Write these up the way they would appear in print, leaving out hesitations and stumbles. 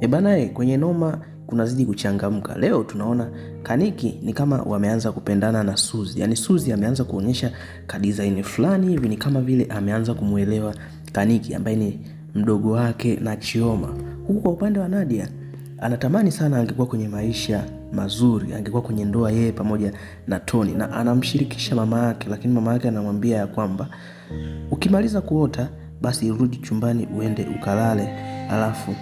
E bana, kwenye noma kunazidi kuchangamka. Leo tunaona Kaniki ni kama wameanza kupendana na Suzi, yaani Suzi ameanza kuonyesha ka design fulani hivi, ni kama vile ameanza kumwelewa Kaniki ambaye ni mdogo wake na Chioma. Huku kwa upande wa Nadia anatamani sana angekuwa kwenye maisha mazuri, angekuwa kwenye ndoa yeye pamoja na Tony, na anamshirikisha mama yake, lakini mama yake anamwambia ya kwamba ukimaliza kuota basi rudi chumbani uende ukalale, alafu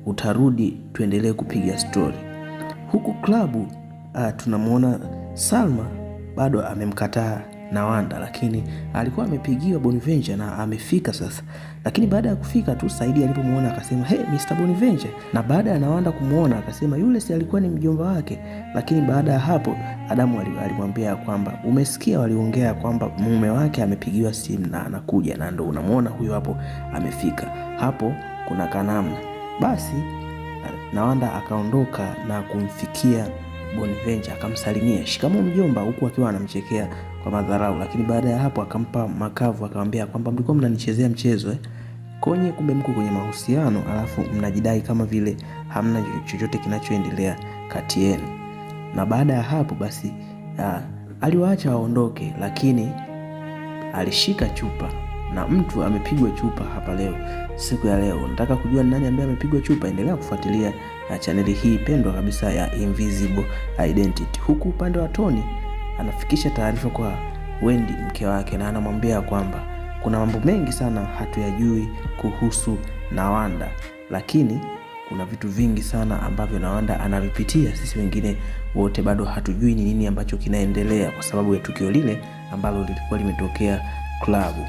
utarudi tuendelee kupiga stori. Huku klabu tunamwona Salma bado amemkataa Nawanda, lakini alikuwa amepigiwa Bonaventure na amefika sasa. Lakini baada ya kufika tu Saidi alipomwona akasema hey, Mr. Bonaventure. Na baada ya Nawanda kumwona akasema yule si alikuwa ni mjomba wake. Lakini baada ya hapo Adamu alimwambia kwamba umesikia, waliongea kwamba mume wake amepigiwa simu na anakuja, na ndo unamwona huyo hapo amefika hapo, kuna kanamna. Basi Nawanda akaondoka na kumfikia Bonaventure akamsalimia shikamoo mjomba, huku akiwa anamchekea kwa madharau. Lakini baada ya hapo akampa makavu, akamwambia kwamba mlikuwa mnanichezea mchezo konye, kumbe mko kwenye mahusiano alafu mnajidai kama vile hamna chochote kinachoendelea kati yenu. Na baada ya hapo basi aliwaacha waondoke, lakini alishika chupa na mtu amepigwa chupa hapa leo, siku ya leo. Nataka kujua ni nani ambaye amepigwa chupa. Endelea kufuatilia chaneli hii pendwa kabisa ya Invisible Identity. Huku upande wa Tony anafikisha taarifa kwa Wendy mke wake, na anamwambia kwamba kuna mambo mengi sana hatuyajui kuhusu Nawanda, lakini kuna vitu vingi sana ambavyo Nawanda anavipitia, sisi wengine wote bado hatujui ni nini ambacho kinaendelea, kwa sababu ya tukio lile ambalo lilikuwa limetokea klabu.